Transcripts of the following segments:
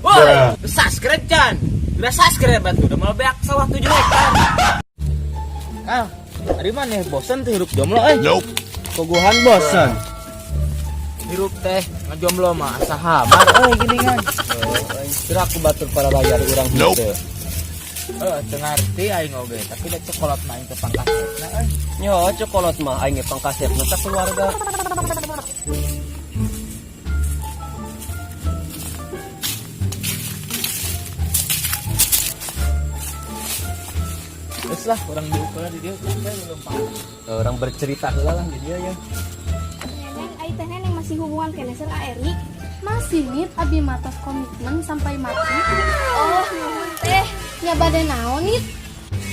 Woi, subscribe can. Udah subscribe batu, udah mau beak sawah 7 hektar. Kal, ari maneh bosen tuh hirup jomblo euy. Nope. Puguhan bosen. Hirup teh ngajomblo mah asa hamar euy geuningan. Kira aku batur para bayar urang Nope. henteu. Heuh, teu ngarti aing oge, tapi da cokolot mah aing teu pangkasepna euy. Nyo, cokolot mah aing ge pangkasepna sakeluarga. Geus lah, urang diukur di dieu capek leumpang. Orang bercerita heula lah di dia ya. Neneng, ai teh neneng masih hubungan keneh sareng A Erik? Masih nit abi matos komitmen sampai mati. Oh, nuhun teh. Nya bade naon nit?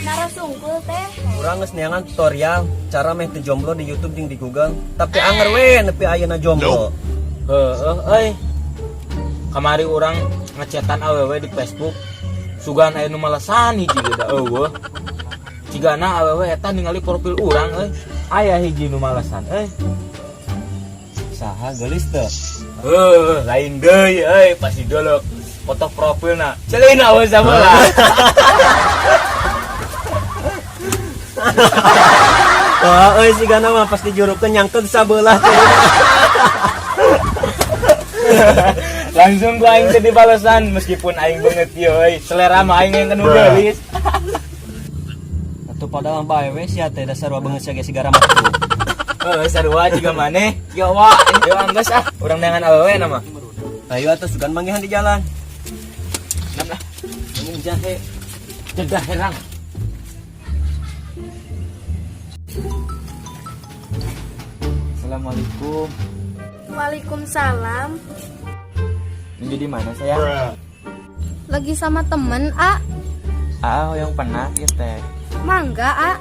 Naros sungkul teh. Urang geus neangan tutorial cara meh teu jomblo di YouTube jeung di Google. Tapi anger we nepi ayeuna jomblo. Heeh euy. Kamari urang ngecetan awewe di Facebook. Sugan aya nu malesan hiji ge da eueuh. Cigana awewe eta ningali profil urang euy. Aya hiji nu malesan euy. Saha geulis teu? Heuh, lain deui euy, pasti dolok foto profilna. Celina we sabelah. Wah, euy sigana mah pas dijurupkeun nyangkeun sabelah teh. Langsung gua aing teh dibalesan meskipun aing banget ieu euy. Selera mah aing yang kanu geulis. Atuh padahal bae we sia teh dasar wa beungeut sia ge sigara mah. Heuh, sarua jiga maneh. Jiga wa, ayo anggeus ah, urang neangan awewe na mah. Ayo atuh sugan manggihan di jalan. Nam lah, Ngomong jahe. cedah herang. Assalamualaikum. Waalaikumsalam. Ini di mana saya? Lagi sama temen, A. Ah, yang pernah ya teh. Mangga, A.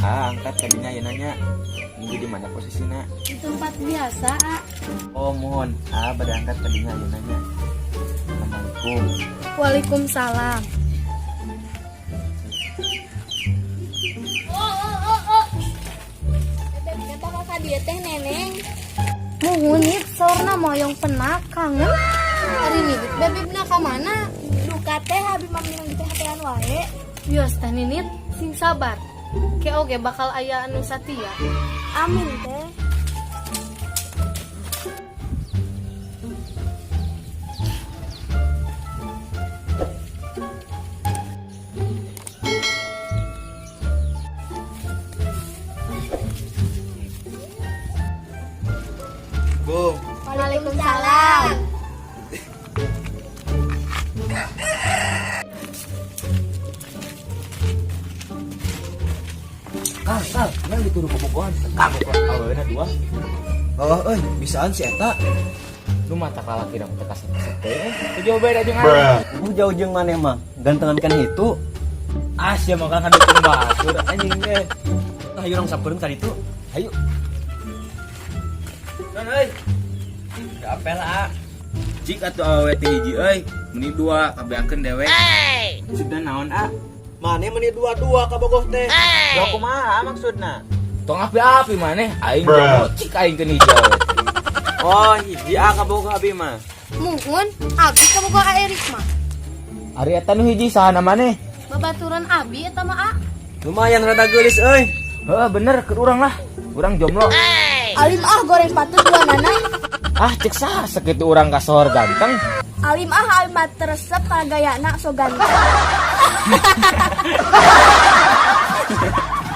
Ah, angkat tadinya ya nanya. Ini di mana posisinya? Di tempat biasa, A. Oh, mohon. Ah, pada angkat tadinya ya nanya. Assalamualaikum. Waalaikumsalam. Oh, oh, oh, oh. Bebek bakal ka dieu teh neneng. Muhun nit saurna moyong penak kangen. Ari nit bebebna ka mana? Duka teh abi mah minang di PHP-an wae. Wios teh ninit sing sabar. Ke oge bakal aya anu satia. Amin teh. Bung. Waalaikumsalam. Kal, kal, nang dituru bobogohan. Kamu kok awewena dua. Oh, euy, bisaan si eta. Lu mata kalaki dong teu kasep-kasep teh. Teu jauh beda jeung aing. Uh, jauh jeung maneh mah. Gantengan kan itu. Ah, sia mah kan dukung batur anjing teh. Nah, ayo urang sampeurkeun ka ditu. Hayu. Non euy. Da apel ah. Cik atuh awewe teh hiji euy, meni dua kabeangkeun dewek. Maksudna naon ah? Maneh meni dua-dua ka bogoh teh. Dua kumaha maksudna? Tong api-api maneh aing jomblo cik aing keun hiji awewe. Oh, hiji ah kabogoh abi mah. Muhun abi kabogoh A Erik mah. Ari eta nu hiji saha maneh? Babaturan abi eta mah A. Lumayan rada geulis euy. Heeh, bener keur urang lah. Urang jomblo. Alim ah goreng patut dua nana. Ah, cek saha sakitu urang kasohor ganteng. Alim ah alim mah teresep kana gayana so ganteng.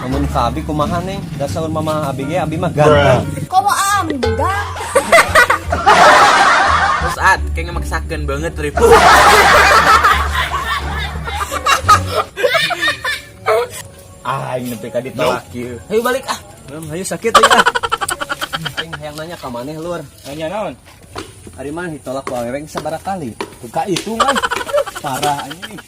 Namun ka abi kumaha neng? Dasar mama abi ge abi mah ganteng. Komo ah begang. Terus at, kayaknya maksakeun banget ribu. Ah, aing nepi ka ditolak ieu. Hayu balik ah. Hayu sakit euy ah. Aing hayang nanya ka maneh lur. Nanya naon? Ari mah ditolak ku awewe sabaraha kali. Teu ka hitung euy. Parah anjing.